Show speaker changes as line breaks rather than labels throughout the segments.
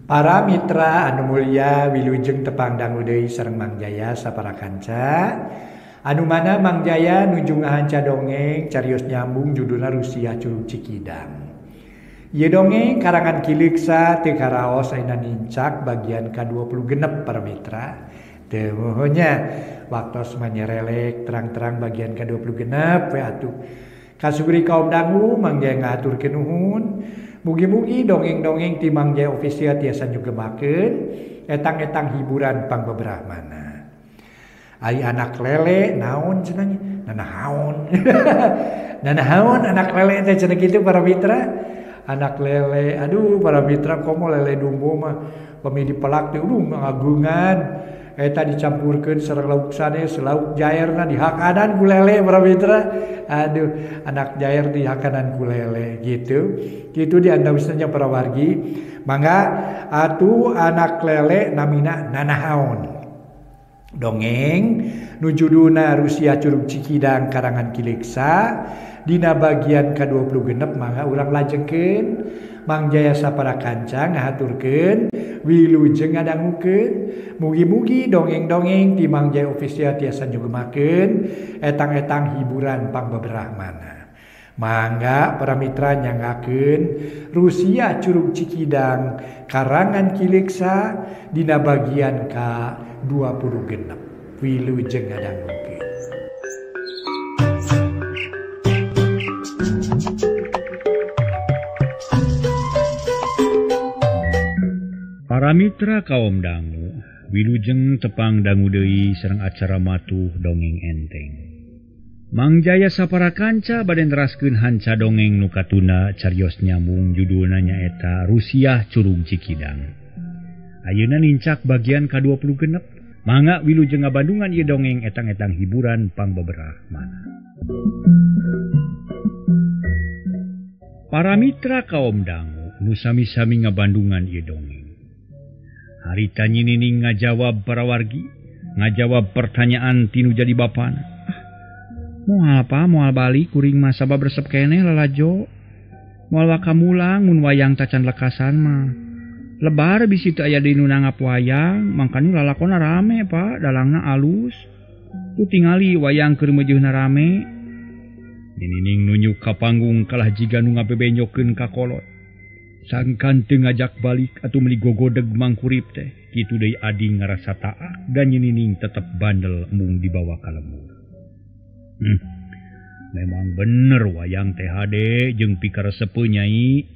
Para mitra anu mulia wilujeng tepang dangu deui sareng Mang Jaya sapara kanca. Anu mana Mang Jaya nuju ngahanca dongeng carios nyambung judulna Rusia Curug Cikidang. Ieu dongeng karangan Ki Leuksa teu karaos ayeuna nincak bagian ka-26 para mitra. Teu mohonya waktos manyerelek terang-terang bagian ka-26 we atuh. Kasuguri kaum dangu Mang Jaya ngahaturkeun nuhun. Mugi-mugi dongeng-dongeng ti Mang Jaya Official tiasa nyugemakeun etang-etang hiburan pangbeberahmana. Ai anak lele naon cenah nya? Nanahaon. Nanahaon anak lele teh cenah kitu para mitra. Anak lele, aduh para mitra komo lele dumbo mah pami dipelak teh aduh ngagungan. Eta dicampurkeun sareng lauk sanes, lauk jairna dihakanan ku lele para mitra. Aduh, anak jair dihakanan ku lele gitu. Kitu diantawisna nya para wargi. Mangga atuh anak lele namina nanahaon. Dongeng nu judulna Rusia Curug Cikidang karangan Ki Leuksa dina bagian ka-26 mangga urang lajengkeun. Mang Jaya sapara kanca ngahaturkeun wilujeng ngadangukeun. Mugi-mugi dongeng-dongeng ti Mang Jaya Official tiasa nyugemakeun etang-etang hiburan pangbeberahmana. Mangga para mitra nyanggakeun Rusia Curug Cikidang karangan Ki Leuksa dina bagian ka-26. Wilujeng ngadangukeun.
Para mitra kaum dangu, wilujeng tepang dangu deui sareng acara matuh dongeng enteng. Mang Jaya sapara kanca bade neraskeun hanca dongeng nu katuna carios nyambung judulna nyaeta Rusia Curug Cikidang. Ayeuna nincak bagian ka-26. Mangga wilujeng ngabandungan ieu dongeng etang-etang hiburan pangbeberahmana. Para mitra kaum dangu nu sami-sami ngabandungan ieu dongeng. Harita Nyi Nining ngajawab para wargi, ngajawab pertanyaan tinu jadi bapana. Ah, moal apa moal balik kuring mah sabab resep keneh lalajo. Moal waka mulang mun wayang tacan lekasan mah. Lebar bisi teu aya deui nu nanggap wayang, mangkanu lalakona rame Pak, dalangna alus. Tu tingali wayang keur meujeuna rame. Nyi Nining nunjuk ka panggung kalah jiga nu ngabebenjokeun ka kolot. Sangkan teu ngajak balik atuh meuli gogodeg mangkurip teh. Kitu deui ading ngarasa taak dan Nyi Nining tetep bandel mung dibawa ka lembur. Memang bener wayang teh hade jeung pikaresepeun nyai.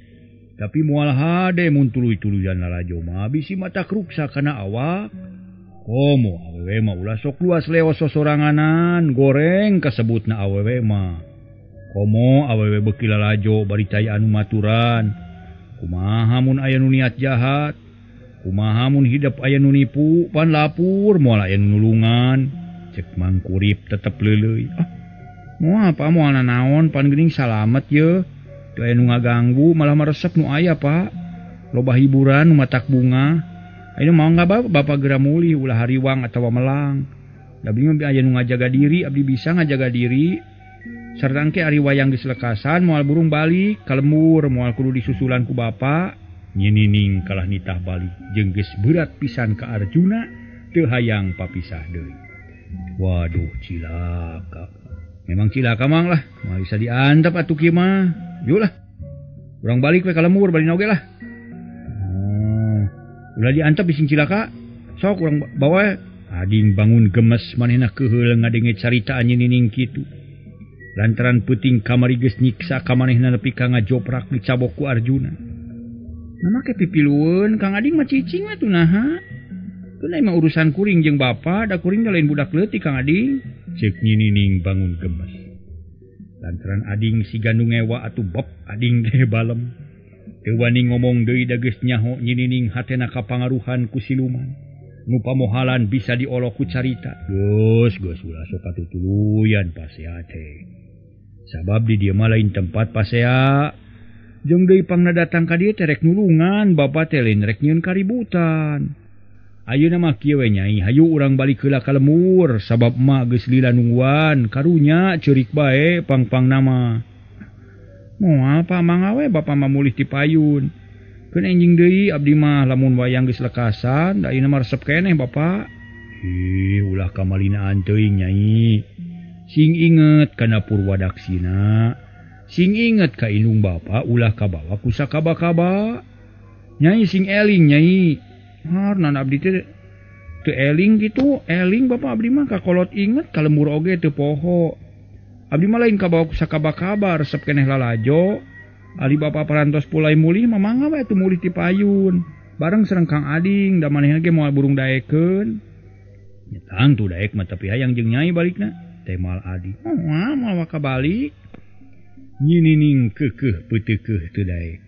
Tapi moal hade mun tuluy-tuluyan lalajo mah bisi mata kruksa kana awak. Komo awewe mah ulah sok luas leos sosoranganan, goreng kasebutna awewe mah. Komo awewe beuki lalajo bari cai anu maturan. Kumaha mun aya nu niat jahat, kumaha mun hidep aya nu nipu, pan lapur moal aya nu nulungan. Cek mangkurip tetep leuleuy. Ah, moal apa moal nanaon pan geuning salamet ye. Teu aya nu ngaganggu malah maresep nu aya Pak. Loba hiburan nu matak bunga. Ayeuna mau nggak bapak geura mulih ulah hariwang atawa melang. Da abdi mah aya nu ngajaga diri, abdi bisa ngajaga diri. Sarta engke ari wayang geus lekasan moal burung balik ka lembur moal kudu disusulan ku bapa. Nyi Nining kalah nitah balik jeung geus berat pisan ka Arjuna teu hayang papisah deui. Waduh cilaka. Memang cilaka mang lah, moal bisa diantep atuh kieu mah. Yuk lah. Urang balik we ka lembur bari oge lah. Ulah diantep bising cilaka. Sok urang bawa. Ading bangun gemes manehna keuheul ngadenge caritaan Nyi Nining kitu. Lantaran peuting kamari geus nyiksa ka manehna nepi ka ngajoprak dicabok ku Arjuna. Mama ke pipilueun Kang Ading mah cicing we tuh naha. Teu mah urusan kuring jeung bapa, da kuring da lain budak leutik Kang Ading. Ceuk Nyi Nining bangun gemes. Lantaran ading siga nu ngewa atuh bop ading teh balem. Teu wani ngomong deui da geus nyaho Nyi Nining hatena kapangaruhan ku siluman. Nu pamohalan bisa diolok ku carita. Geus geus ulah sok katutuluyan pasea teh. Sabab di dieu mah lain tempat pasea. Jeung deui pangna datang ka dieu teh rek nulungan, bapa teh lain rek nyieun kaributan. Ayeuna mah kieu we nyai, hayu urang balik heula ka lembur sabab emak geus lila nungguan, karunya ceurik bae pang-pangna mah. Moal pa mangga we bapa mah mulih ti payun. Keun enjing deui abdi mah lamun wayang geus lekasan da ayeuna mah resep keneh Bapak. Ih, ulah kamalinaan teuing Nyai. Sing inget kana purwadaksina. Sing inget ka indung Bapak ulah kabawa ku sakaba-kaba. Nyai sing eling Nyai. Harnan abdi teh teu eling kitu, eling Bapak abdi mah kakolot inget ka lembur oge teu poho. Abdi mah lain kabawa ku sakaba-kaba resep keneh lalajo. Ali Bapak parantos pulai mulih mah mangga we atuh mulih ti payun. Bareng sareng Kang Ading da manehna ge moal burung daekeun. Nya tangtu daek mah tapi hayang jeung Nyai balikna. Temal Adi. Moal moal waka balik. Nyinining keukeuh peuteukeuh teu daek.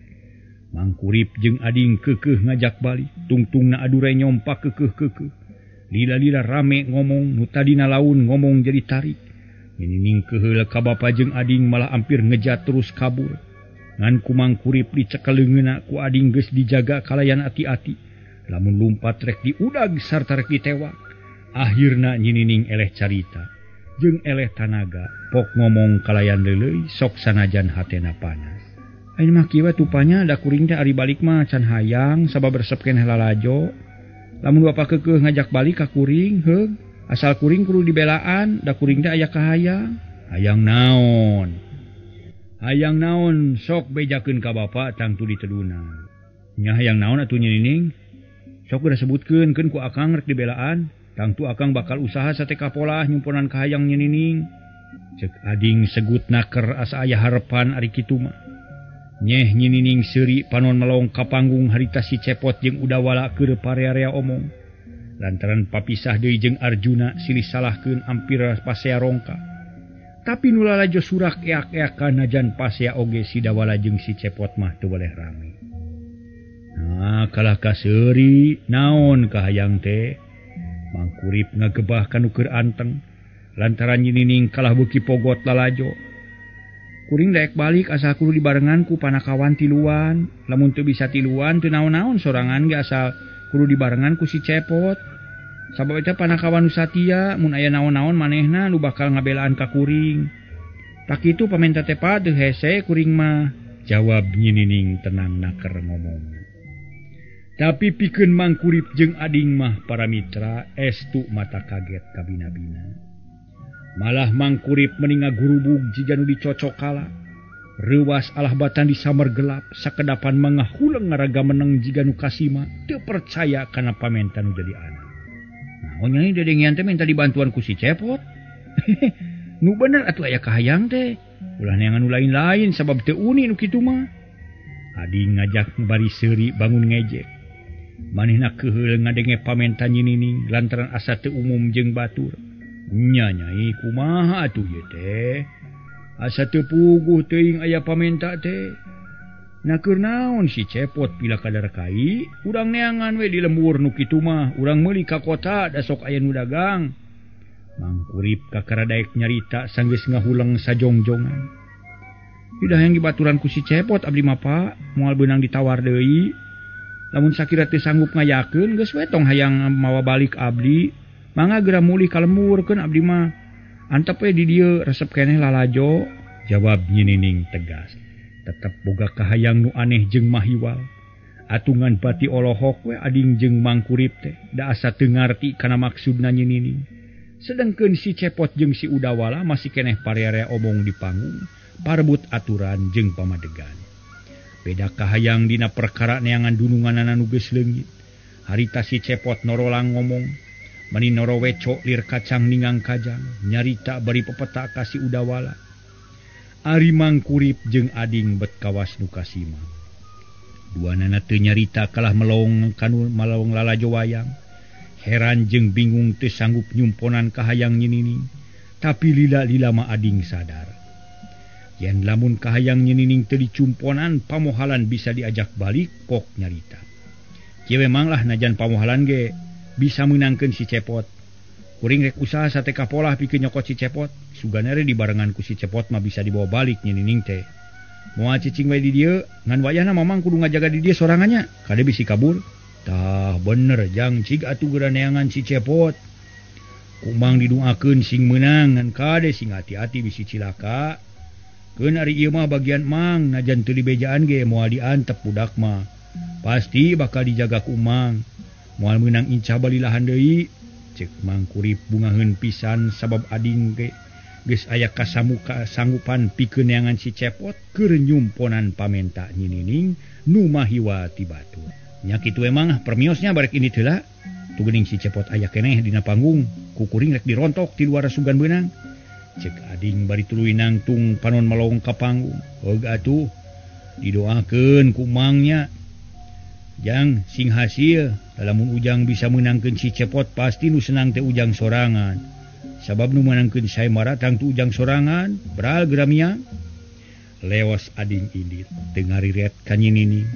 Mangkurip jeung Ading keukeuh ngajak balik. Tungtungna adurai nyompak keukeuh-keukeuh. Lila-lila rame ngomong nu tadina laun ngomong jadi tarik. Nyinining keheul ka bapa jeung Ading malah ampir ngejat terus kabur. Ngan ku Mangkurip dicekel leungeunna ku Ading geus dijaga kalayan ati-ati. Lamun lumpat rek diudag sarta rek ditewak. Akhirna Nyinining eleh carita jeung eleh tanaga pok ngomong kalayan leuleuy sok sanajan hatena panas. Ayeuna mah kieu we tupanya da kuring teh ari balik mah can hayang sabab resep keneh lalajo. Lamun bapa keukeuh ngajak balik ka kuring heug asal kuring kudu dibelaan da kuring teh aya kahayang. Hayang naon? Hayang naon sok bejakeun ka bapa tangtu ditedunan. Nya hayang naon atuh Nyinining? Sok geura sebutkeun keun ku akang rek dibelaan. Tangtu akang bakal usaha sate kapolah nyumponan kahayang Nyinining. Cek Ading segut naker asa aya harepan ari kitu mah. Nyeh Nyinining seuri panon melong ka panggung harita si Cepot jeung Udawala keur parea-rea omong. Lantaran papisah deui jeung Arjuna silih salahkeun ampir pasea rongka. Tapi nu lalajo surak eak-eakan najan pasea oge si Dawala jeung si Cepot mah teu boleh rame. Nah, kalah ka seuri naon kahayang teh? Mangkurip ngagebah ka nu keur anteng lantaran Nyinining kalah beuki pogot lalajo. Kuring daek balik asal kudu dibarengan ku panakawan tiluan. Lamun teu bisa tiluan teu naon-naon sorangan ge asal kudu dibarengan ku si Cepot. Sabab eta panakawan nu satia mun aya naon-naon manehna nu bakal ngabelaan ka kuring. Tak kitu pamenta teh teu hese kuring mah, jawab Nyinining tenang naker ngomong. Tapi pikeun Mangkurip jeung Ading mah para mitra estu mata kaget kabina-bina. Malah Mangkurip meni ngagurubug jiga nu dicocokala. Reuwas alah batan di samar gelap sakedapan mangahuleng ngaraga meneng jiga nu kasima teu percaya kana pamenta nu jadi anak. Naon nyai dedengian teh minta dibantuan ku si Cepot. Nu bener atuh aya kahayang teh. Ulah neangan nu lain-lain sabab teu uni nu kitu mah. Ading ngajak bari seuri bangun ngejek. Manehna keheul ngadenge pamenta Nyinining lantaran asa teu umum jeung batur. Nya Nyai kumaha atuh ieu teh? Asa teu puguh teuing aya pamenta teh. Na keur naon si Cepot pila kadar kai, urang neangan we di lembur nu kitu mah, urang meuli ka kota da sok aya nu dagang. Mangkurip kakara daek nyarita sanggeus ngahuleng sajongjongan. Tidak hayang dibaturan ku si Cepot abdi mah Pak, moal beunang ditawar deui. Lamun sakira teu sanggup ngayakeun geus we tong hayang mawa balik abdi. Mangga geura mulih ka lembur keun abdi mah. Antep we di dieu resep keneh lalajo, jawab Nyinining tegas. Tetep boga kahayang nu aneh jeung mahiwal. Atungan bati olohok we Ading jeung Mangkurip teh da asa teu ngarti kana maksudna Nyinining. Sedengkeun si Cepot jeung si Udawala masih keneh parea-rea omong di panggung, parebut aturan jeung pamadegan. Beda kahayang dina perkara neangan dununganana nu geus leungit. Harita si Cepot norolang ngomong, mani noroweco lir kacang ningang kajang, nyarita bari pepeta ka si Udawala. Ari Mangkurip jeung Ading bet kawas nu kasima. Duanana teu nyarita kalah melong kanu malong lalajo wayang. Heran jeung bingung teu sanggup nyumponan kahayang Nyinining. Tapi lila-lila mah Ading sadar. Yen lamun kahayang Nyinining teu dicumponan pamohalan bisa diajak balik pok nyarita. Kieu memang lah najan pamohalan ge bisa meunangkeun si Cepot. Kuring rek usaha sate kapolah pikeun nyokot si Cepot. Sugana re dibarengan ku si Cepot mah bisa dibawa balik Nyinining teh. Moal cicing we di dieu, ngan wayahna mamang kudu ngajaga di dieu sorangannya. Kade bisi kabur. Tah bener jang cig atuh geura neangan si Cepot. Kumang diduakeun sing meunang ngan kade sing hati-hati bisi cilaka. Keun ari ieu mah bagian mang najan teu dibejaan ge moal diantep budak mah. Pasti bakal dijaga ku Mang. Moal meunang incah balilahan deui. Cek Mangkurip bungaheun pisan sabab ading ge geus aya kasamuka sanggupan pikeun neangan si Cepot keur nyumponan pamenta Nyi Nining nu mahiwa ti batur. Nya kitu emang permiosnya barek ini heula. Tu geuning si Cepot aya keneh dina panggung, ku kuring rek dirontok ti luar sugan beunang. Cek ading bari tuluy nangtung panon melong ka panggung. Heug atuh didoakeun ku Mangnya. Jang sing hasil, lamun Ujang bisa meunangkeun si Cepot pasti nu senang teh Ujang sorangan. Sabab nu meunangkeun Saimara tangtu Ujang sorangan, beral geramia. Lewas ading indit teu ngariret ka Nyi Nining.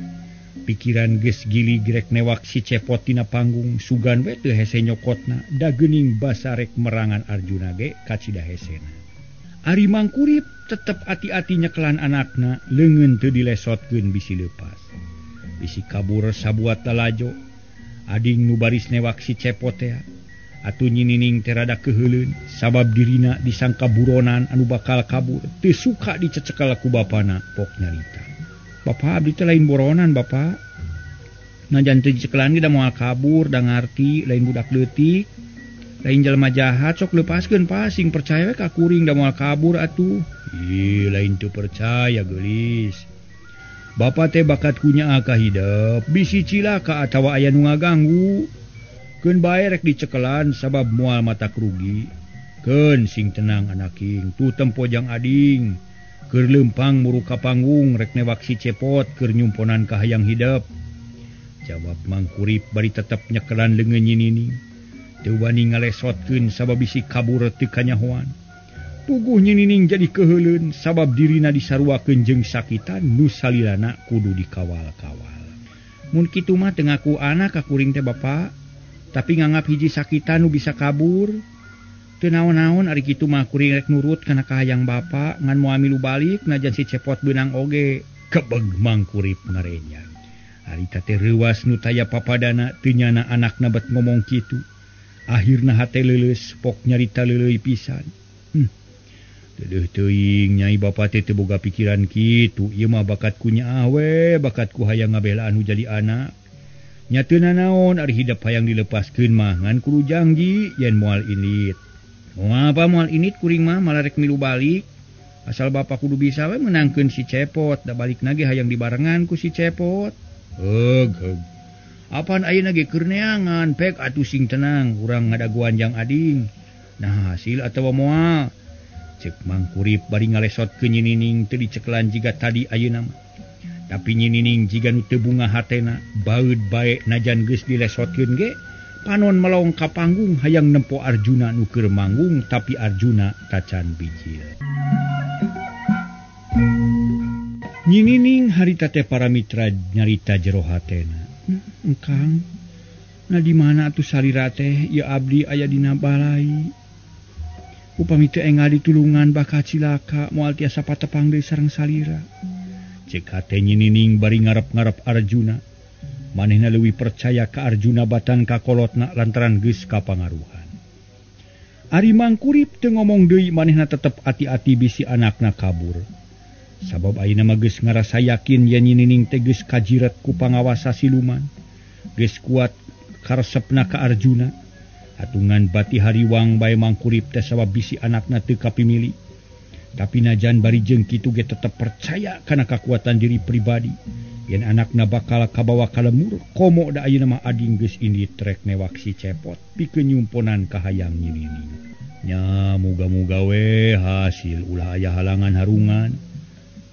Pikiran geus gili grek newak si Cepot tina panggung, sugan we teu hese nyokotna, da geuning basarek merangan Arjuna ge kacida hesena. Ari Mangkurip tetep ati-ati nyekelan anakna, leungeun teu dilesotkeun bisi leupas. Bisi kabur sabuat lalajo. Ading nu baris newak si Cepot teh. Atuh Nyi Nining teh rada keuheuleun sabab dirina disangka buronan anu bakal kabur, teu suka dicecekal ku bapana pok nyarita. Bapa abdi teh lain boronan bapa. Najan teu dicekelan ge da moal kabur, da ngarti lain budak leutik. Lain jelema jahat sok leupaskeun pa sing percaya we ka kuring da moal kabur atuh. Ih lain teu percaya geulis. Bapa teh bakat kunya ka hidep, bisi cilaka atawa aya nu ngaganggu. Keun bae rek dicekelan sabab moal matak rugi. Keun sing tenang anaking, tu tempo jang ading. Keur leumpang muru ka panggung rek newak si Cepot keur nyumponan ka hayang hidep. Jawab Mangkurip bari tetep nyekelan leungeun Nyi Nining. Teu wani ngalesotkeun sabab bisi kabur teu kanyahoan. Puguh Nyi Nining jadi keuheuleun sabab dirina disaruakeun jeung sakitan nu salilana kudu dikawal-kawal. Mun kitu mah teu ngaku anak ka kuring teh bapa, tapi nganggap hiji sakitan nu bisa kabur. Teu naon-naon ari kitu mah kuring rek nurut kana kahayang bapa ngan moal milu balik najan si Cepot beunang oge. Kebeg Mangkurip ngarenya. Harita teh reuwas nu taya papadana teu nyana anakna bet ngomong kitu. Akhirna hate leuleus pok nyarita leuleuy pisan. Dedeuh teuing nyai bapa teh teu boga pikiran kitu, ieu mah bakat ku nyaah we, bakat ku hayang ngabelaan nu jadi anak. Nya teu nanaon ari hidep hayang dilepaskeun mah ngan kudu janji yen moal indit. Moal apa moal indit kuring mah malah rek milu balik. Asal bapa kudu bisa we meunangkeun si Cepot, da balikna ge hayang dibarengan ku si Cepot. Heug heug. Apan ayeuna ge keur neangan pek atuh sing tenang urang ngadaguan jang ading. Nah hasil atawa moal. Cek Mangkurip bari ngalesotkeun Nyi Nining teu dicekelan jiga tadi ayeuna mah. Tapi Nyi Nining jiga nu teu bunga hatena, baeud bae najan geus dilesotkeun ge, panon melong ka panggung hayang nempo Arjuna nu keur manggung tapi Arjuna tacan bijil. Nyi Nining harita teh para mitra nyarita jero hatena. Engkang, nah di mana atuh salira teh ieu abdi aya dina balai. Upami teu engal ditulungan bakal cilaka moal tiasa patepang deui sareng salira. Cek hate Nyi Nining bari ngarep-ngarep Arjuna. Manehna leuwih percaya ka Arjuna batan ka kolotna lantaran geus kapangaruhan. Ari Mangkurip teu ngomong deui manehna tetep ati-ati bisi anakna kabur. Sabab ayeuna mah geus ngarasa yakin yen Nyi Nining teh geus kajiret ku pangawasa siluman. Geus kuat karesepna ka Arjuna. Atungan bati hariwang bae Mangkurip teh sabab bisi anakna teu kapimili. Tapi najan bari jeung kitu ge tetep percaya kana kakuatan diri pribadi. Yen anakna bakal kabawa ka lemur, komo da ayeuna mah ading geus indit rek newak si Cepot pikeun nyumponan ka hayang Nyi Nining. Nya muga-muga we hasil ulah aya halangan harungan.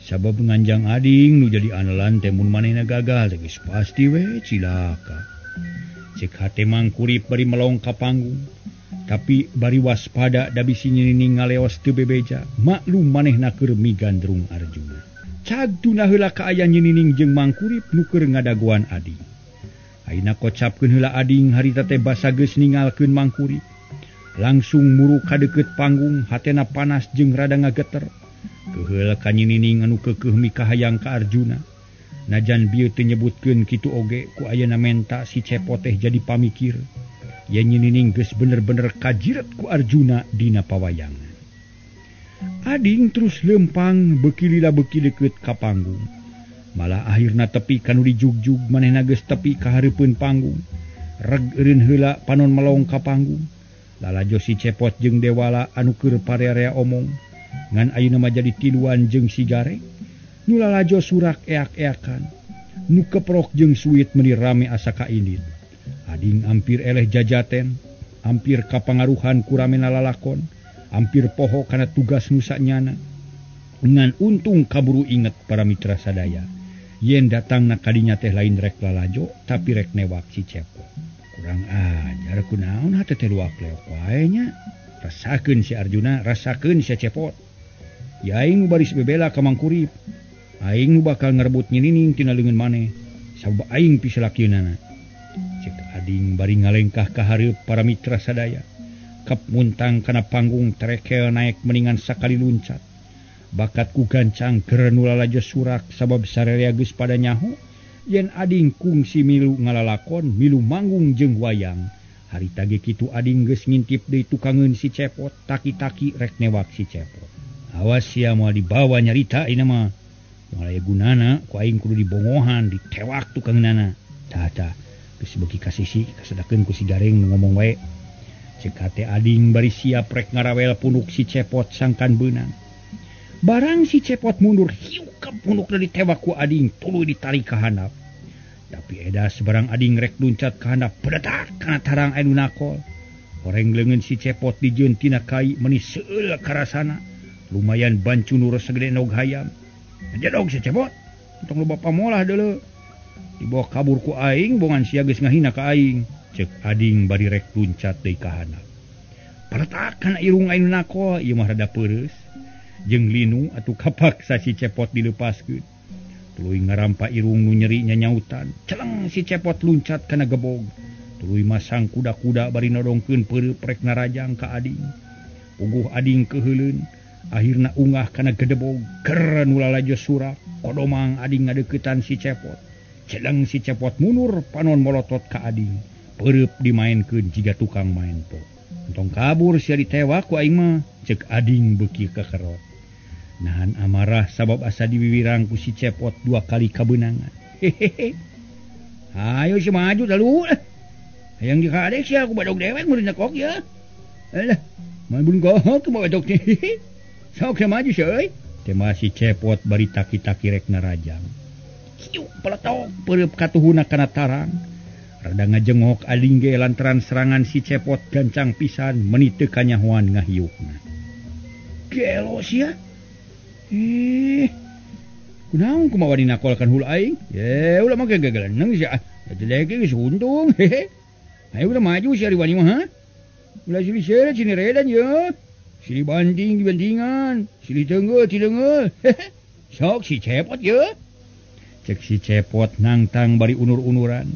Sabab nganjang ading nu jadi anelan teh mun manehna gagal geus pasti we cilaka. Cek hate Mangkurip bari melong ka panggung, tapi bari waspada da bisi Nyi Nining ngaleos teu bebeja, maklum manehna keur migandrung Arjuna. Cag tuna heula ka aya Nyi Nining jeung Mangkurip nu keur ngadagoan ading. Ayeuna kocapkeun heula ading harita teh basa geus ningalkeun Mangkurip. Langsung muru ka deukeut panggung, hatena panas jeung rada ngageter. Keuheul ka Nyi Nining anu keukeuh mikahayang ka Arjuna. Najan bieu teu nyebutkeun kitu oge ku ayeuna menta si Cepot teh jadi pamikir. Yen Nyi Nining geus bener-bener kajiret ku Arjuna dina pawayangan. Ading terus lempang beuki lila beuki deukeut ka panggung. Malah akhirna tepi kanu dijugjug manehna geus tepi ka hareupeun panggung. Reg eureun heula panon melong ka panggung. Lalajo si Cepot jeung Dewala anu keur parearea omong. Ngan ayeuna mah jadi tiluan jeung si Gareng. Nu lalajo surak eak-eakan. Nu keprok jeung suit meuni rame asa kaindit. Ading ampir eleh jajaten, ampir kapangaruhan ku ramena lalakon, ampir poho kana tugas nu sanyana. Ngan untung kaburu inget para mitra sadaya. Yen datangna kadinya teh lain rek lalajo, tapi rek newak si Cepot. Kurang ajar kunaon hate teh luak leok wae nya. Rasakeun si Arjuna, rasakeun si Cepot. Ya aing nu baris bebela ka Mangkurip. Aing nu bakal ngarebut nyinining tina leungeun maneh. Sabab aing pisalakeunana. Cek ading bari ngalengkah ka hareup para mitra sadaya. Kap muntang kana panggung trekel naek meningan sakali luncat. Bakat ku gancang keur nu lalajo surak sabab sarerea geus pada nyaho yen ading kungsi milu ngalalakon milu manggung jeung wayang. Harita ge kitu ading geus ngintip deui tukangeun si Cepot, taki-taki rek newak si Cepot. Awas sia moal dibawa nyarita ieu mah. Moal aya gunana ku aing kudu dibongohan, ditewak tukangeunana. Tah tah geus beuki ka sisi kasedakeun ku si Gareng nu ngomong wae. Cek hate ading bari siap rek ngarawel punuk si Cepot sangkan beunang. Barang si Cepot mundur hiuk ka punukna ditewak ku ading tuluy ditarik ka handap. Tapi edas barang ading rek luncat ka handap pedetak kana tarang anu nakol. Horeng leungeun si Cepot dijieun tina kai meuni seueul karasana. Lumayan bancu nu segede nog hayam. Jedog si Cepot, tong loba pamolah deuleu. Dibawa kabur ku aing bongan sia geus ngahina ka aing. Cek ading bari rek luncat deui ka handap. Pedetak kana irung anu nakol, ieu mah rada peureus. Jeung linu atuh kapaksa si Cepot dilepaskeun. Tuluy ngarampa irung nu nyeri nyanyautan. Celeng si Cepot luncat kana gebog. Tuluy masang kuda-kuda bari nodongkeun peureup rek narajang ka ading. Puguh ading keuheuleun, akhirna ungah kana gedebog. Ger nu lalajo surak, kodomang ading ngadeuketan si Cepot. Celeng si Cepot mundur panon molotot ka ading. Peureup dimaenkeun jiga tukang maen pop. Entong kabur sia ditewak ku aing mah, cek ading beuki kekerot. Nahan amarah sabab asa diwiwirang ku si Cepot dua kali kabeunangan. Hehehe. Ayo si maju lalu. Hayang dikadek sia aku badog dewek meureun kok ya. Alah, mah bun gohok ku badog teh. Sok maju sia euy. Tema si Cepot bari taki-taki rek narajang. Hiuk peletok peureub katuhuna kana tarang. Rada ngajengok ading ge lantaran serangan si Cepot gancang pisan meuni teu kanyahoan ngahiukna. Gelo sia. Kunaon kumaha wani nakolkan hulu aing? Ye, ulah mah gagaleneng sia. Jelek geus untung. Hehe. Ayo ulah maju sia wani mah ha. Ulah silih seret sini redan ye. Silih banting dibantingan, silih tenggel tidengeul. Hehe. Sok si Cepot ye. Cek si Cepot nangtang bari unur-unuran.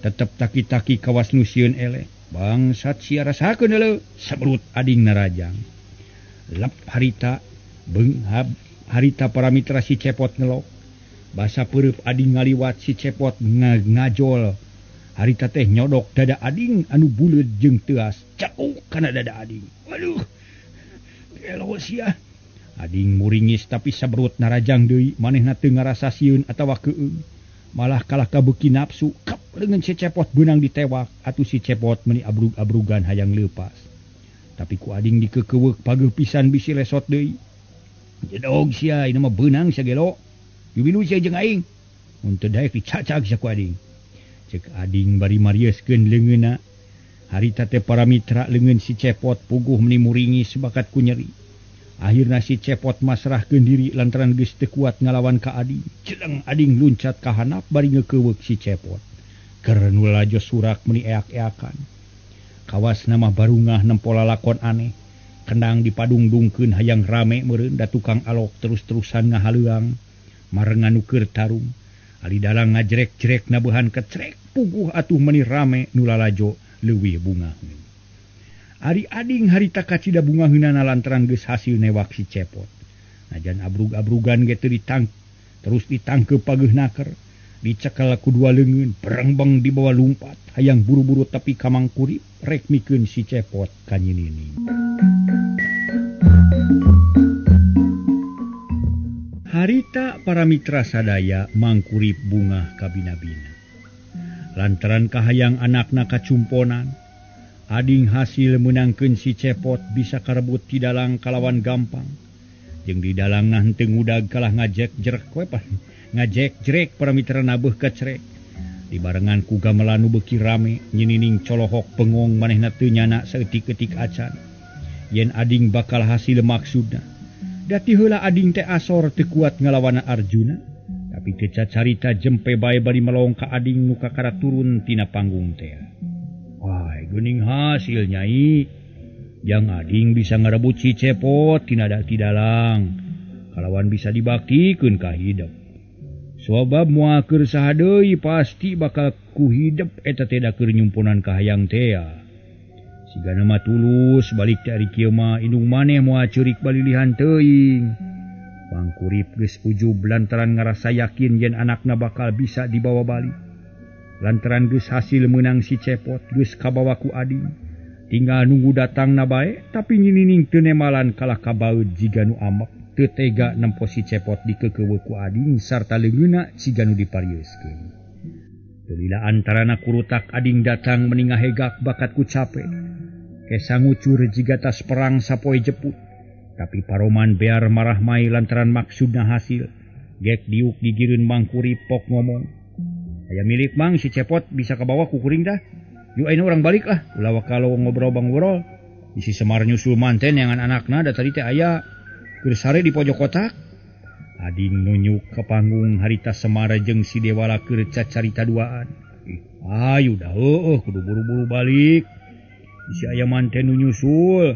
Tetep taki-taki kawas nu sieun eleh. Bangsat sia rasakeun deuleu, saberut ading narajang. Lep harita benghab harita para mitra si Cepot ngelok. Basa peureub ading ngaliwat si Cepot ngajol. Harita teh nyodok dada ading anu buleud jeung teuas. Cakuk kana dada ading. Aduh. Gelo sia. Ading muringis tapi saberut narajang deui, manehna teu ngarasa sieun atawa keueung. Malah kalah kabeuki nafsu, kap leungeun si Cepot beunang ditewak, atuh si Cepot meuni abrug-abrugan hayang leupas. Tapi ku ading dikekeuweuk pageuh pisan bisi lesot deui. Jedog sia, ieu mah beunang sia gelo. Yubilu sia jeung aing. Mun teu daek dicacag sia ku ading. Cek ading bari marieuskeun leungeunna. Harita teh para mitra leungeun si Cepot puguh meuni muringis bakat ku nyeri. Akhirna si Cepot masrahkeun diri lantaran geus teu kuat ngalawan ka ading. Celeng ading luncat ka handap bari ngekeuweuk si Cepot. Keur nu lalajo surak meuni eak-eakan. Kawas nama barungah nempo lalakon aneh. Kendang dipadungdungkeun hayang rame meureun da tukang alok terus-terusan ngahaleuang marengan nu keur tarung. Ali dalang ngajrek-jrek nabuhan kecrek puguh atuh meuni rame nu lalajo leuwih bungaheun. Ari ading harita kacida bungaheunana lantaran geus hasil newak si Cepot. Najan abrug-abrugan ge teu terus ditangkeup pageuh naker. Dicekel ku dua leungeun, berengbeng dibawa lumpat, hayang buru-buru tepi ka Mangkurip rek mikeun si Cepot ka Nyinining. Harita para mitra sadaya mangkurip bungah kabina-bina. Lantaran kahayang anakna kacumponan, ading hasil meunangkeun si Cepot bisa karebut ti dalang kalawan gampang. Jeung di dalangna henteu ngudag kalah ngajek jerek we ngajek jerek para mitra nabeuh kacerek. Dibarengan ku gamelan nu beuki rame, nyinining colohok bengong manehna teu nyana saeutik-eutik acan. Yen ading bakal hasil maksudna. Dati heula ading teh asor teu kuat ngalawan Arjuna, tapi teu cacarita jempe bae bari melong ka ading nu kakara turun tina panggung teh. Wah, geuning hasil nyai. Jang ading bisa ngarebut si Cepot tina ti dalang. Kalawan bisa dibaktikeun ka hidep. Sabab moal keur saha deui pasti bakal ku hidep eta teh da keur nyumponan kahayang teh. Sigana mah tulus balik teh ari kieu mah indung maneh moal ceurik balilihan teuing. Mangkurip geus ujub lantaran ngarasa yakin yen anakna bakal bisa dibawa balik. Lantaran geus hasil meunang si Cepot geus kabawa ku ading. Tinggal nunggu datangna bae tapi nyinining teu nemalan kalah kabaeud jiga nu amek teu tega nempo si Cepot dikeukeuweuk ku ading sarta leungeunna siga nu diparieuskeun. Teu lila antarana kurutak ading datang meni ngahegak bakat ku cape. Kesa ngucur jiga tas perang sapoe jeput. Tapi paroman bear marah mai lantaran maksudna hasil. Gek diuk digireun mangkurip pok ngomong. Aya milik mang si Cepot bisa kabawa ku kuring dah. Yuk ayeuna urang balik lah. Ulah kalau ngobrol bangobrol. Isi Semar nyusul manten yang anakna da tadi teh aya keur sare di pojok kotak. Ading nunyuk ke panggung harita Semar jeung si Dewala keur cacarita duaan. Ayo dah heueuh kudu buru-buru balik. Isi aya manten nu nyusul.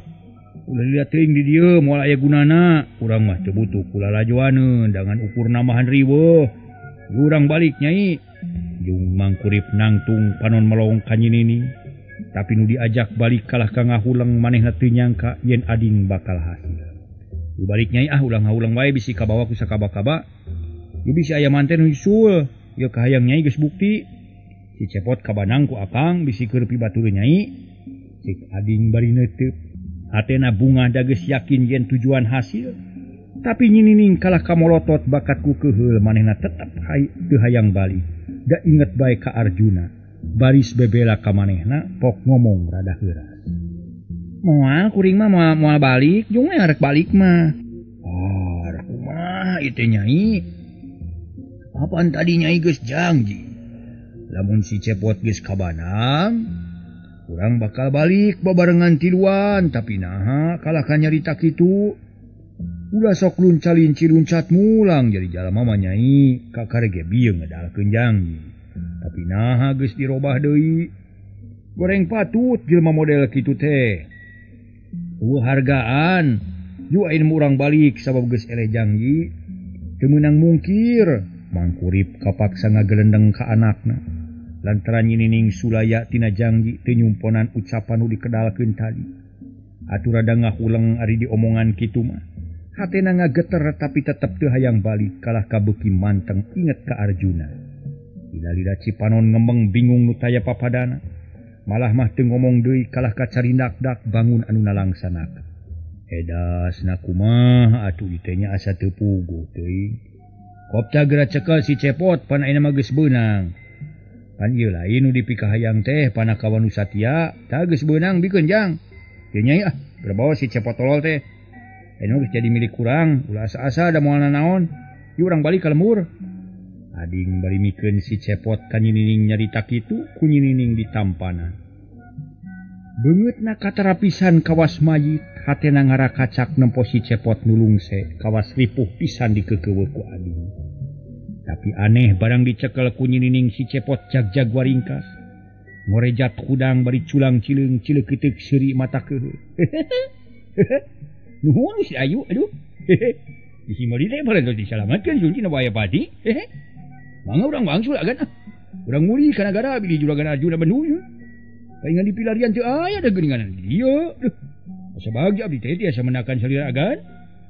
Ulah liat teuing di dieu moal aya gunana. Urang mah teu butuh ku lalajoaneun dangan ukur nambahan riweuh. Urang balik nyai. Jeung mangkurip nangtung panon melong ka nyinini. Tapi nu diajak balik kalah ka ngahuleng manehna teu nyangka yen ading bakal hasil. Nu balik nyai ah ulah ngahuleng wae bisi kabawa ku sakaba-kaba. Ieu bisi aya manten nu nyusul. Ieu kahayang nyai geus bukti. Si Cepot kabanang ku akang bisi keur pibatur nyai. Cik ading bari neuteup. Hatena bunga da geus yakin yen tujuan hasil. Tapi nyinining kalah kamolotot bakat ku keuheul manehna tetep teu hayang balik. Da inget bae ka Arjuna. Baris bebela ka manehna pok ngomong rada heuras. Moal kuring mah moal balik, jeung we arek balik mah. Oh, arek kumaha ieu teh nyai? Apaan tadi nyai geus janji? Lamun si Cepot geus kabanang, urang bakal balik babarengan tiluan, tapi naha kalah ka nyarita kitu. Ulah sok luncalinci luncat mulang jadi jalma mah nyai kakare ge bieu ngedalkeun janji. Tapi naha geus dirobah deui. Goreng patut jelema model kitu teh. Eueuh hargaan, yu ayeuna urang balik sabab geus eleh janji. Teu meunang mungkir, mangkurip kapaksa ngagelendeng ka anakna. Lantaran nyinining sulaya tina janji teu nyumponan ucapan nu dikedalkeun tadi. Atuh rada ngahuleng ari diomongan kitu mah. Hatena ngageter tapi tetep teu hayang balik kalah kabeuki manteng inget ka Arjuna. Lila-lila Cipanon ngembeng bingung nu taya papadana. Malah mah teu ngomong deui kalah ka carindak-dak bangun anu nalangsanaka. Edas na kumaha atuh ieu teh nya asa teu puguh teuing. Kopta geura cekel si Cepot pan ayeuna mah geus beunang. Pan ieu lain nu dipikahayang teh pana kawan nu satia, tah geus beunang bikeun jang. Teu nyai ah, geura bawa si Cepot tolol teh. Ayeuna geus jadi milik kurang, ulah asa-asa da moal nanaon. Yuk urang balik ka lembur. Ading bari mikeun si Cepot ka nyinining nyarita kitu ku nyinining ditampanan. Beungeutna katarapisan kawas mayit, hatena ngarakacak nempo si Cepot nulungse, kawas ripuh pisan dikeukeuweuk ku ading. Tapi aneh barang dicekel ku nyinining si Cepot jag-jag waringkas. Ngorejat hudang bari culang cileung cileukeuteuk seuri mata keuheuh. Nuhun si Ayu aduh. Isi meuli teh barang disalamatkeun sun cina bahaya padi. Mangga urang wangsul agan ah. Urang nguri ka nagara bilih juragan Arjuna Bandung. Paingan di pilarian teu aya da geuningan dieu. Duh. Asa bagja abdi teh tiasa menakan salira agan.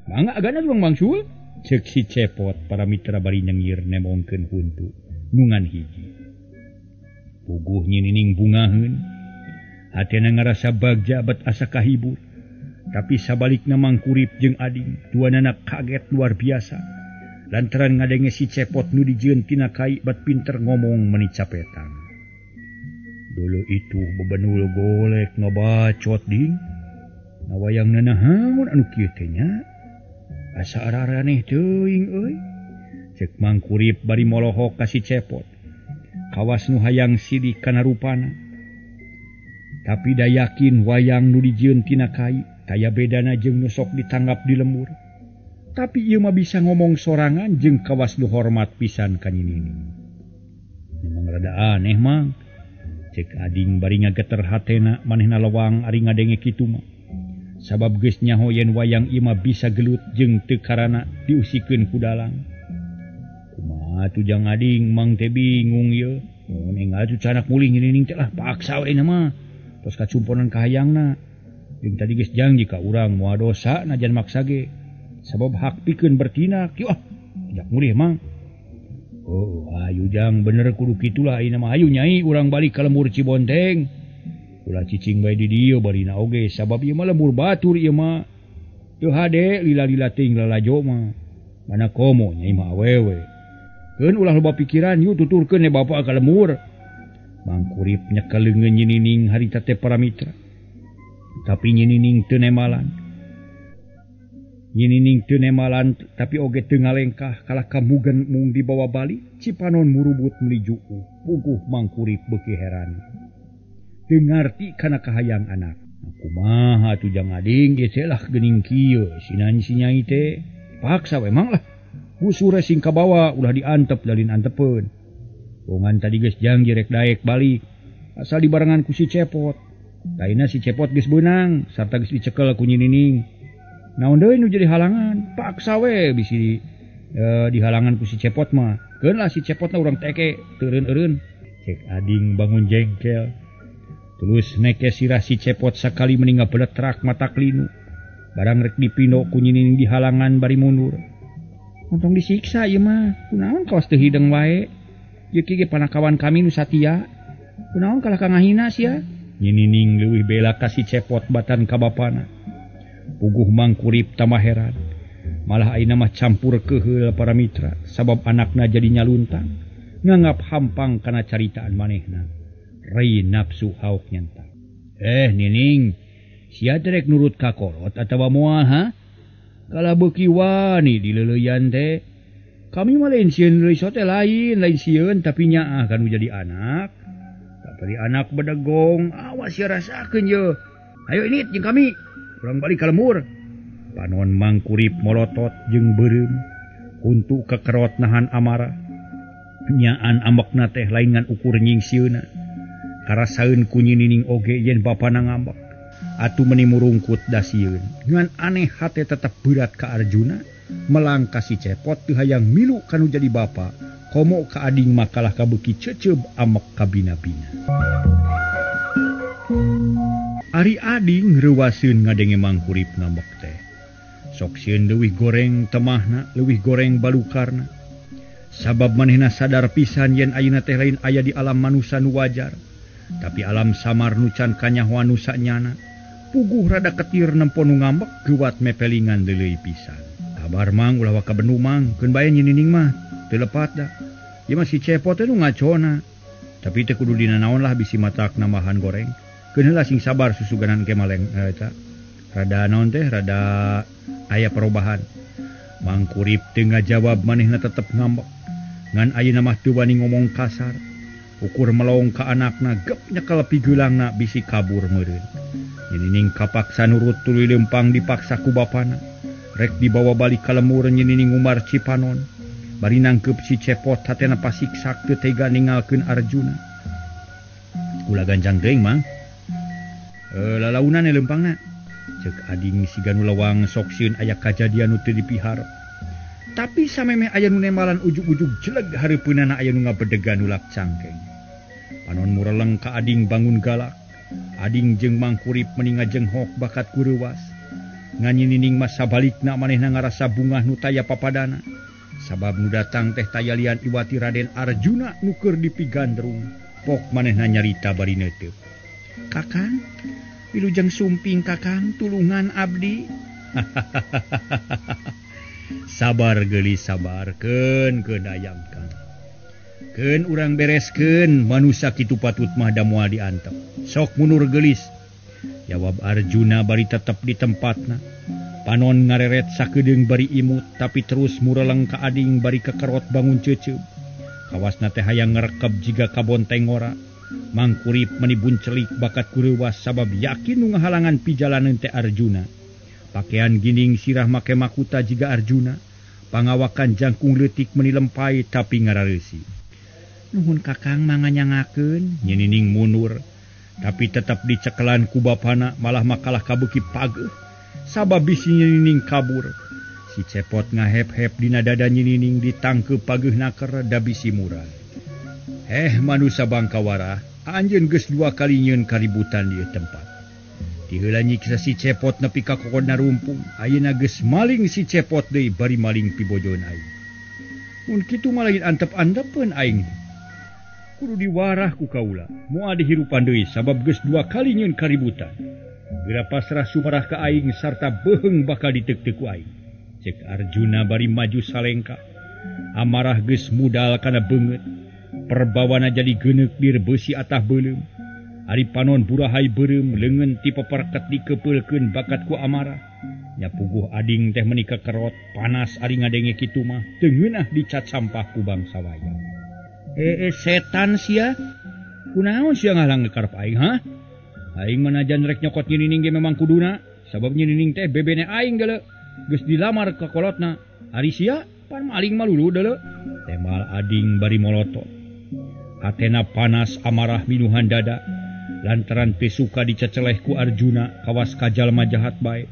Mangga agan urang wangsul. Ceuk si Cepot para mitra bari nyengir nemongkeun huntu nungan hiji. Puguh nyinining bungaheun. Hatena ngarasa bagja bet asa kahibur. Tapi sabalikna mangkurip jeung ading, duanana kaget luar biasa. Lantaran ngadenge si Cepot nu dijieun tina kai bat pinter ngomong meni capetan. Dulu itu bebenul golek ngabacot ding. Na wayang nanahaon anu kieu teh nya. Asa araraneh teuing euy. Cek Mangkurip bari molohok ka si Cepot. Kawas nu hayang sidik kana rupana. Tapi da yakin wayang nu dijieun tina kai taya bedana jeung nu sok ditanggap di lembur. Tapi ieu mah bisa ngomong sorangan jeung kawas nu hormat pisan ka Nyi Nining. Memang rada aneh mang. Cek ading bari ngageter hatena manehna lewang ari ngadenge kitu mah. Sabab geus nyaho yen wayang ieu mah bisa gelut jeung teu karana diusikeun ku dalang. Kumaha tuh jang ading mang teh bingung ieu. Mun enggal tuh canak mulih Nyi Nining teh lah paksa we mah. Tos kacumponan kahayangna. Jeung tadi geus janji ka urang moal dosa najan maksa ge. Sabab hak pikeun bertindak. Yeuh, ajak mulih mang. Oh, ayu jang bener kudu kitulah ayeuna mah ayu nyai urang balik ka lembur Cibonteng. Ulah cicing bae di dieu barina oge sabab ieu mah lembur batur ieu mah. Teu hade lila-lila teuing lalajo mah. Mana komo nyai mah awewe. Keun ulah loba pikiran yuk tuturkeun bapak ka lembur. Mangkurip nyekel leungeun Nyi Nining harita teh para mitra. Tapi Nyi Nining teu nemalan. Nyi Nining teu nemalan tapi oge teu ngalengkah kalah kamugen mung dibawa balik Cipanon murubut meuli juuh. Puguh Mangkurip beuki heran. Teu ngarti kana kahayang anak. Kumaha atuh jang ading geus lah geuning kieu sinan si nyai teh. Paksa we mang lah. Busure sing kabawa ulah diantep dalin antepeun. Bongan tadi geus janji rek daek balik. Asal dibarengan ku si Cepot. Taina si Cepot geus beunang sarta geus dicekel ku Nyi Nining. Naon deui nu jadi halangan? Paksa we bisi dihalangan ku si Cepot mah. Keun lah si Cepotna urang teke teureun-eureun. Cek ading bangun jengkel. Terus neke sirah si Cepot sakali meni ngabeletrak mata klinu. Barang rek dipino ku Nyi Nining dihalangan bari mundur. Ontong disiksa ieu mah. Kunaon kawas teu hideng wae. Ieu kieu ge panakawan kami nu satia. Kunaon kalah ka ngahina sia? Nyi Nining leuwih bela ka si Cepot batan ka bapana. Puguh Mangkurip tambah heran. Malah ayeuna mah campur keheul para mitra sabab anakna jadi nyaluntang. Nganggap hampang kana caritaan manehna. Rei nafsu hauk nyentang. Nining, sia teh rek nurut ka kolot atawa moal ha? Kalah beuki wani dileuleyan teh. Kami mah lain sieun deui sote lain, lain sieun tapi nyaah kanu jadi anak. Tapi anak bedegong, awas sia rasakeun ye. Ayo ini jeung kami, urang balik ka lembur. Panon Mangkurip molotot jeung beureum, huntu kekerot nahan amarah. Nyaan ambekna teh lain ngan ukur nyingsieunan. Karasaeun ku Nyi Nining oge yen bapana ngambek. Atuh meni murungkut dasieun. Ngan aneh hate tetep berat ka Arjuna, melangkah si Cepot teu hayang milu kanu jadi bapa. Komo ka ading makalah kabeuki ceceub amek kabina-bina. Ari ading reuwaseun ngadenge Mangkurip ngambek teh. Sok sieun leuwih goreng temahna, leuwih goreng balukarna. Sabab manehna sadar pisan yen ayeuna teh lain aya di alam manusa nu wajar. Tapi alam samar nu can kanyahoan nu sanyana. Puguh rada ketir nempo nu ngambek geuwat mepelingan deuleuy pisan. Kabar mang ulah waka bendu mang, keun bae Nyi Nining mah teu lepat da. Ieu mah si Cepot teh nu ngacona. Tapi teu kudu dina naon lah bisi matak nambahan goreng. Keun heula sing sabar susuganan ke maleng eta. Rada naon teh rada aya perubahan. Mangkurip teu ngajawab manehna tetep ngambek. Ngan ayeuna mah teu wani ngomong kasar. Ukur melong ka anakna gep nyekel pigeulangna bisi kabur meureun. Nyi Nining kapaksa nurut tuluy leumpang dipaksa ku bapana. Rek dibawa balik ka lembur Nyi Nining ngumar Cipanon. Bari nangkeup si Cepot hatena pasiksak teu tega ninggalkeun Arjuna. Ulah ganjang teuing mang. Lalaunan leumpangna. Ceuk ading siga nu lewang sok sieun aya kajadian nu teu dipiharep. Tapi samemeh aya nu nemalan ujug-ujug jeleg hareupeunana aya nu ngabedegan nulak cangkeng. Panon mureleng ka ading bangun galak. Ading jeung Mangkurip meni ngajenghok bakat ku reuwas. Ngan Nyi Nining mah sabalikna manehna ngarasa bungah nu taya papadana. Sabab nu datang teh taya lian iwati Raden Arjuna nu keur dipigandrung. Pok manehna nyarita bari neuteup. Kakang, wilujeng sumping kakang tulungan abdi. Sabar geulis sabar keun keun ayang kang. Keun urang bereskeun manusia kitu patut mah da moal diantep. Sok mundur geulis. Jawab Arjuna bari tetep di tempatna. Panon ngareret sakedeung bari imut tapi terus mureleng ka ading bari kekerot bangun ceuceub. Kawasna teh hayang ngerekeb jiga kabonteng ngora. Mangkurip meni buncelik bakat kureuwas sabab yakin nu ngahalangan pijalaneun teh Arjuna. Pakean gining sirah make makuta jiga Arjuna. Pangawakan jangkung leutik meni lempai tapi ngarareusi. Nuhun kakang manganyangakeun, nyenining mundur. Tapi tetap dicekelan ku bapana malah makalah kabeuki pageuh. Sabab bisi nyenining kabur. Si Cepot ngahep-hep dina dada nyenining ditangkeup pageuh naker da bisi murah. Manusa bangkawara, anjeun geus dua kali nyieun kaributan di tempat. Tiheula nyiksa si Cepot nepi ka kokodna rumpung, ayeuna geus maling si Cepot deui bari maling pibojoeun aing. Mun kitu mah lain antep-antepeun aing. Kudu diwarah ku kaula, moal dihirupan deui sabab geus dua kali nyieun kaributan. Geura pasrah sumarah ka aing sarta beuheung bakal diteuk-teuk ku aing. Cek Arjuna bari maju salengka. Amarah geus mudal kana beungeut. Perbawana jadi geuneuk dir beusi atah beuleum. Ari panon burahai beureum leungeun ti peperket dikepeulkeun bakat ku amarah. Nya puguh ading teh meni kekerot panas ari ngadenge kitu mah teu ngeunah dicat sampah ku bangsa wayang. Setan sia. Kunaon sia ngahalang karep aing ha? Aing manajan rek nyokot nyinining ge memang kuduna sabab nyinining teh bebene aing geuleuh. Geus dilamar ka kolotna. Ari sia pan maling malulu deuleuh. Temal ading bari molotot. Atena panas amarah minuhan dada lantaran teu suka diceceleh ku Arjuna kawas ka jalma jahat bae.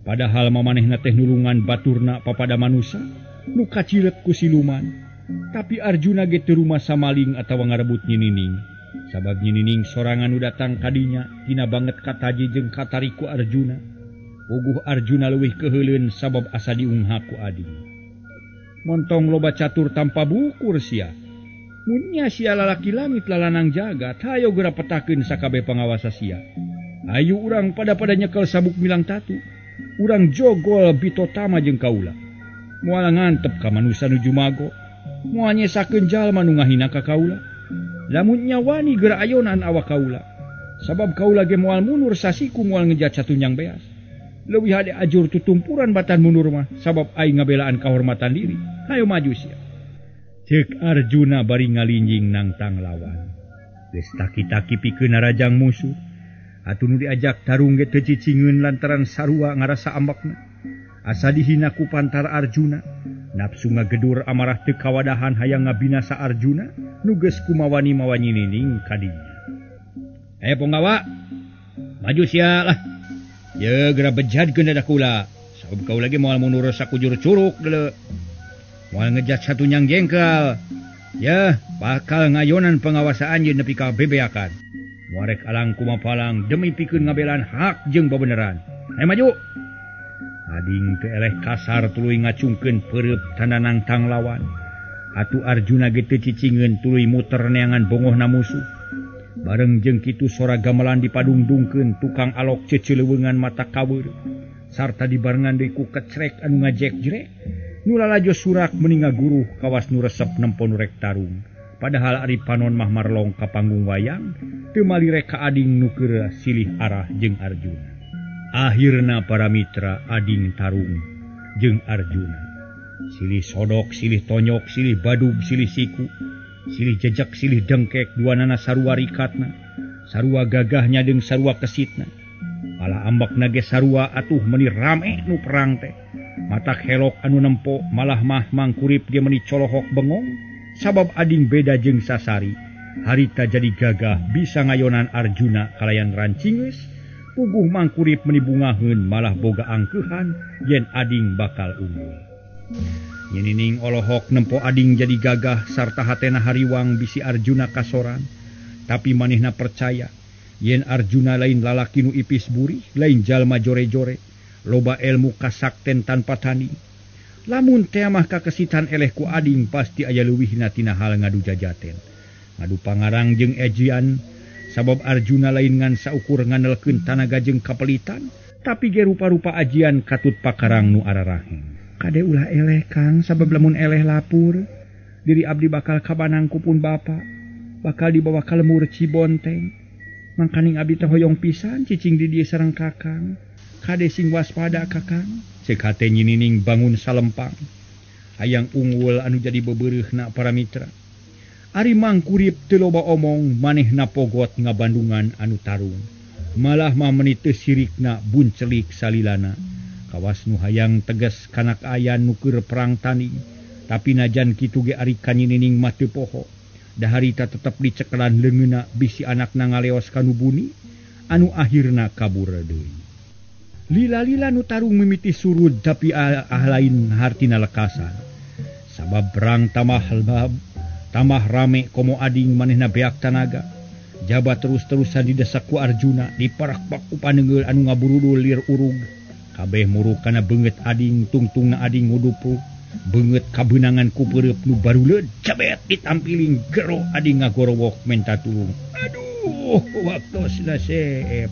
Padahal mamanehna teh nulungan baturna papada manusa nu kacilet ku siluman. Tapi Arjuna ge teu rumasa maling atawa ngarebut nyinining. Sabab nyinining sorangan nu datang kadinya tina banget kataji jeung katarik ku Arjuna. Puguh Arjuna leuwih keuheuleun sabab asa diunghak ku ading. Montong loba catur tanpa bukur sia. Munya sia lalaki langit lalanang jagat, hayo geura petakeun sakabeh pangawasa sia. Ayu urang pada-pada nyekel sabuk milang tatu. Urang jogol bitotama jeung kaula. Moal ngantep ka manusa nu jumago. Moal nyesakeun jalma nu ngahina ka kaula. Lamun nya wani geura ayonan awak kaula. Sabab kaula ge moal mundur sasiku moal ngejat satunyang beas. Leuwih hade ajur tutumpuran batan mundur mah sabab aing ngabelaan kahormatan diri. Hayo maju sia. Cek Arjuna bari ngalinjing nangtang lawan. Geus taki-taki pikeun narajang musuh. Atuh nu diajak tarung ge teu cicingeun lantaran sarua ngarasa ambekna. Asa dihina ku pantar Arjuna. Nafsu ngagedur amarah teu kawadahan hayang ngabinasa Arjuna nu geus kumawani mawa nyinining kadinya. Ponggawa, maju sia lah. Ye geura bejadkeun dadah kula. Sabab kaula ge moal mundur sakujur curuk deuleu. Moal ngejat satu nyang jengkel. Ya, bakal ngayonan pengawasa anjeun nepi ka bebeakan. Moarek alang kumapalang demi pikeun ngabelaan hak jeung bebeneran. Hayo maju. Ading teu eleh kasar tuluy ngacungkeun peureub tanda nangtang lawan. Atuh Arjuna ge teu cicingeun tuluy muter neangan bongohna musuh. Bareng jeung kitu sora gamelan dipadungdungkeun tukang alok ceceuleungan mata kaweur. Sarta dibarengan deui ku kecrek anu ngajek-jrek. Nu lalajo surak meni ngaguruh kawas nu resep nempo nu rek tarung. Padahal ari panon mah marlong ka panggung wayang teu malirek ka ading nu keur silih arah jeung Arjuna. Akhirna para mitra ading tarung jeung Arjuna. Silih sodok, silih tonyok, silih badug, silih siku, silih jejak, silih dengkek, duanana sarua rikatna, sarua gagahnya jeung sarua kesitna. Alah ambekna ge sarua atuh meni rame nu perang teh. Matak helok anu nempo malah mah mangkurip ge meni colohok bengong sabab ading beda jeung sasari. Harita jadi gagah bisa ngayonan Arjuna kalayan rancingeus. Puguh mangkurip meni bungaheun malah boga angkeuhan yen ading bakal unggul. Nyinining olohok nempo ading jadi gagah sarta hatena hariwang bisi Arjuna kasoran. Tapi manehna percaya yen Arjuna lain lalaki nu ipis burih, lain jalma jore-jore, loba ilmu kasakten tanpa tanding. Lamun teh mah kakesitan eleh ku ading pasti aya leuwihna tina hal ngadu jajaten. Ngadu pangarang jeung ejian. Sabab Arjuna lain ngan saukur nganelkeun tanaga jeung kapelitan, tapi ge rupa-rupa ajian katut pakarang nu araraheng. Kade ulah eleh Kang, sabab lamun eleh lapur diri abdi bakal kabanang kupun bapa, bakal dibawa ka lemur Cibonteng. Mangkaning abdi teh hoyong pisan cicing di dieu sareng Kakang. Kade sing waspada Kakang. Ceuk hate Nyi Nining bangun salempang. Hayang unggul anu jadi bebereuhna para mitra. Ari Mangkurip teu loba omong, manehna pogot ngabandungan anu tarung. Malah mah meuni teu sirikna buncelik salilana. Kawas nu hayang tegas kana kaayan nu keur perang tanding. Tapi najan kitu ge ari ka Nyi Nining mah teu poho. Daharita tetep dicekelan leungeunna bisi anakna ngaleos ka nu buni anu akhirna kabur deui. Lila-lila nu tarung mimiti surud tapi lain hartina lekasan. Sabab perang tambah rame komo ading manehna beak tanaga. Jaba terus-terusan didesak ku Arjuna, diparak-pak ku paneunggeul anu ngaburudul lir urug. Kabeh muruk kana beungeut ading, tungtungna ading ngudupruk. Beungeut kabeunangan ku peureub nu baruleud, jabet ditampiling gero ading ngagorowok menta tulung. Aduh, waktosna seep.